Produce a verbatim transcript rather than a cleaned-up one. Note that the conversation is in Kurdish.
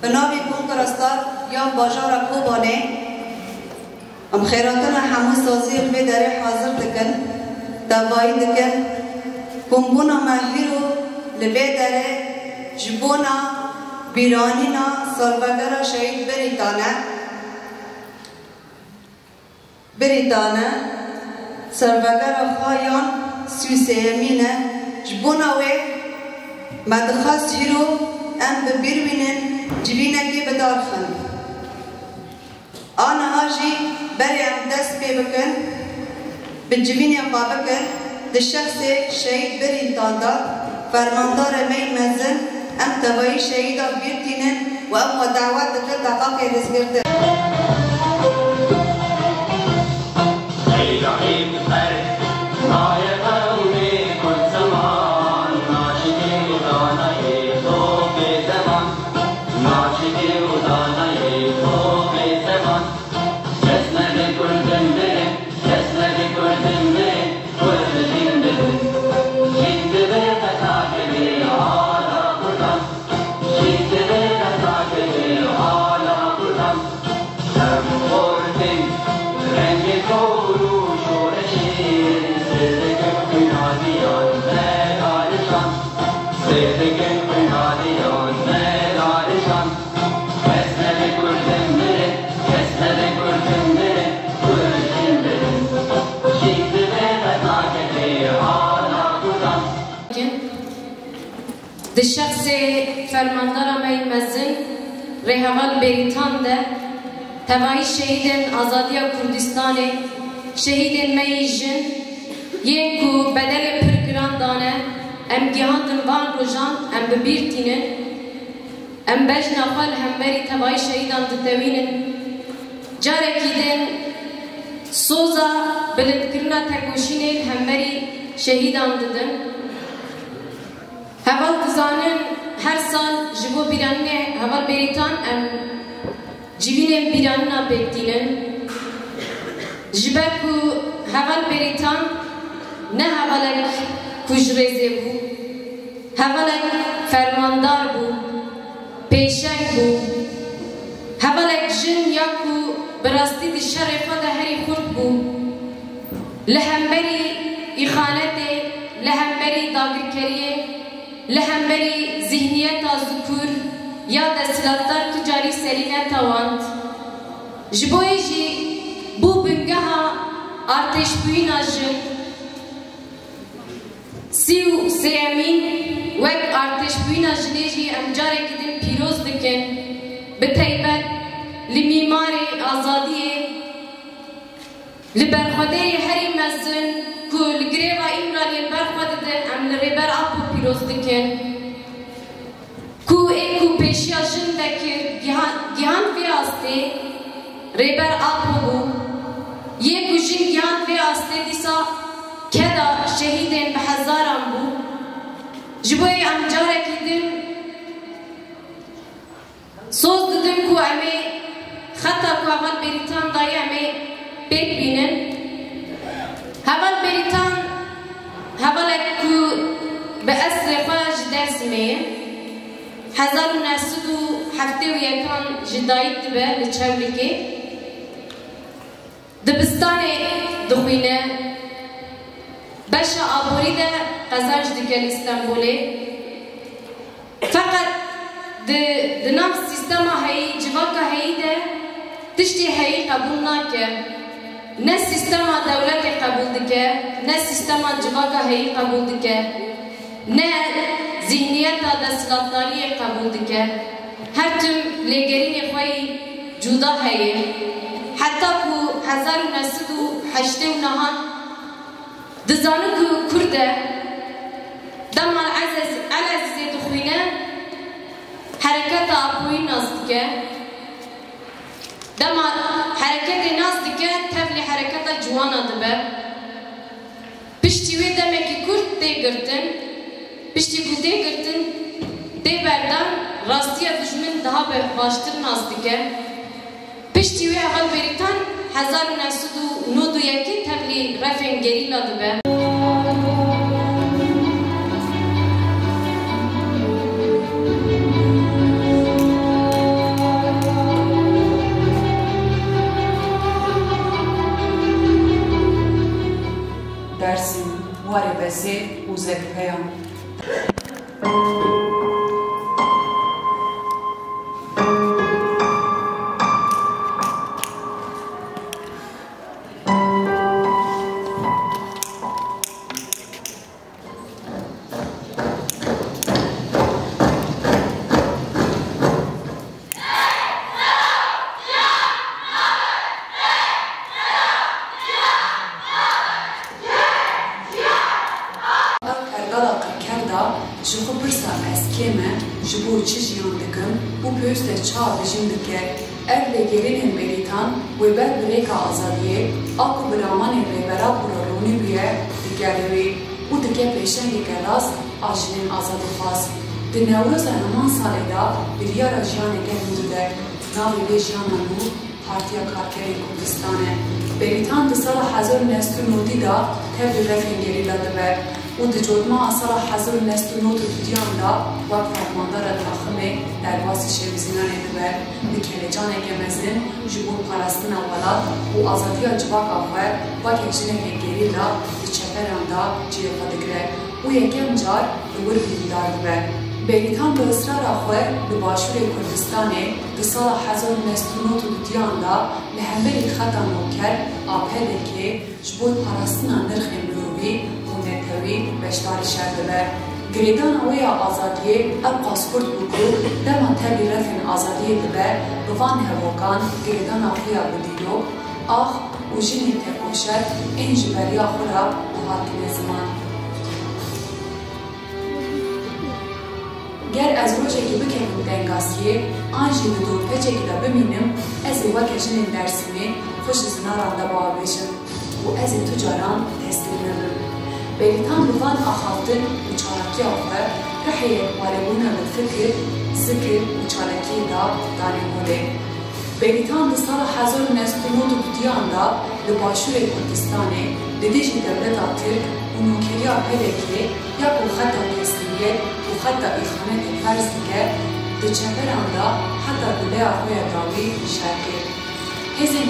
Bi navê Kongre Star ya bajara Kobanê, em xêratina hemû saziyên vê derê hazir dikin, tevayî dikin, kombûna me hîro li vê derê ji bona bîranîna salvegera Şehîd Birîtan e. Birîtan e, salvegera xwe yan sî û sêyemîn e. Ji bona wê me dixwest hîro em bi bîr bînin, civînekê bidarxin. A niha jî berê em dest pê bikin, bi civînê xwe bikin, di şexsê Şehîd Birîtan de, fermandarê me yî mezin, em tevayî şehîda bîr tînin û em we dawet dikin deqaqê rêzgirtin. Di şexsê fermandara me yî mezin Rêheval Bêrîtan de tevayî şehîdên azadiya Kurdistanê, şehîdên me yî jin, yên ku bedelê pir giran dane, em gihandin van rojan, em bi bîr tînin. Em bejna xwe li hemberî tevayî şehîdan ditewînin. Carekî din soza bilindkirina tekoşînê li hemberî şehîdan didin. Heval dizanin her sal ji bo bîranînê Heval Bêrîtan em civînên bîranîna pêk tînin. Ji ber ku Heval Bêrîtan ne hevalek ku ji rêzê bû, hevalek fermandar bû, pêşeng bû, hevalek jin ya ku bi rastî di şerê xwe de herî xurt bû. Li hemberî îxanetê, li hemberî dagirkeriyê, li hemberî zîhniyeta zikûr ya desthilatdar tu carî serî netewand. Ji bo yê jî bû bingeha artêşbûyîna jin. Sî û sêyemîn wek artêşbûyîna jinê jî em carekî din pîroz dikin, bi taybet li mîmarê azadiyê, li berxwedêrê herî mezin ku li girêva Îmraliyê li ber xwe didin, em li Rêber Apo pîroz dikin. Ku ê ku pêşiya jin vekir, giha-, gihand vê astê, Rêber Apo bû. Yê ku jin gihand vê astê dîsa keda şehîdên bi hezaran bû. Ji bo yê em carekî din soz didin ku em ê xeta ku Heval Bêrîtan daye em ê pêk bînin. Heval Bêrîtan hevalek ku bi eslê xwe ji Dêrsimê ye. Hezar û neh sed û heftê û yekan ji dayik dibe li Çewlikê. Dibistanê dixwîne, beşa aborî de qezenc dike li Stenbolê. Feqet di, di nav sîstema heyî, civaka heyî de tiştê heyî qebûl nake. Ne sîstema dewletê qebûl dike, ne sîstema civaka heyî qebûl dike, ne zîhniyeta desthilatdariyê qebûl dike. Her tim lêgerînê xwe yî cuda heye. Heta ku hezar û neh sed û heştê û nehan dizanin ku Kurd e, dema Elez-, Elezîzê dixwîne, hereketa Apoyî nas dike. Dema hereketê nas dike, tevlî hereketa Ciwana dibe. Piştî wê demekî kurt tê girtin. Piştî ku tê girtin, tê berdan, rastiya dijmin daha bi baştir nas dike. Piştî wê Heval Bêrîtan hezar û neh sed û nod û yekê tevlî refên gerîla dibe. û pêwîst e çawa bijîn dike. Ev lêgerînên Berîtan wê ber bi rêka azadiyê a ku bi ramanên Rêbera Pûra ronî bûye, digere wî û dike pêşengeke rast a jinên azadîxwaz. Di Newroza heman salê de biryara jiyaneke nû dide. Navê vê jiyana nû Partiya Karkerên Kurdistan e. Berîtan di sala hezar û neh sed û newid de tevlî refên gerîla dibe û di cotmeha sala hezar û neh sed û newid û duyan de wek fermandara taximê derbasî şevîzînanê dibe. Bi kelecaneke mezin ji bo parastina welat û azadiya civaka xwe weke jineke gerîla di çeperan de cihê xwe digire û yekem car li wir birîndar dibe. Berîtan bi israra xwe li Başûrê Kurdistanê di sala hezar û neh sed û newid û duyan de li hemberî xeta nûker a P D K'ê ji bo parastina nirxên mirovî û netewî beşdarî şer dibe. Girêdana wê ya azadiyê ewqas kurt bû ku dema tevlî refên azadiyê dibe, bi van hevokan girêdana xwe ya bi dîrok, ax û jinên tekoşer ên ji beriya xwe re hatine ziman. Ger ez rojekê bikevim tengasiyê an jî di dorpeçekê de bimînim, ez ê weke jinên Dêrsimê xwe ji zinaran de biavêjim û ez ê tu caran teslîm nebim. Berîtan bi van axaftin û çalakiya xwe rihê yekparebûna li fikir, zikir û çalakiyê de danê holê. Berîtan di sala hezar û neh sed û newid û duyan de li Başûrê Kurdistanê li dijî dewleta Tirk û nûkeriya P D K'ê ya ku xeta teslîmiyet û xeta îxanetê ferz dike, di çeperan de heta duleya xwe ya dawî şer kir. Hêzên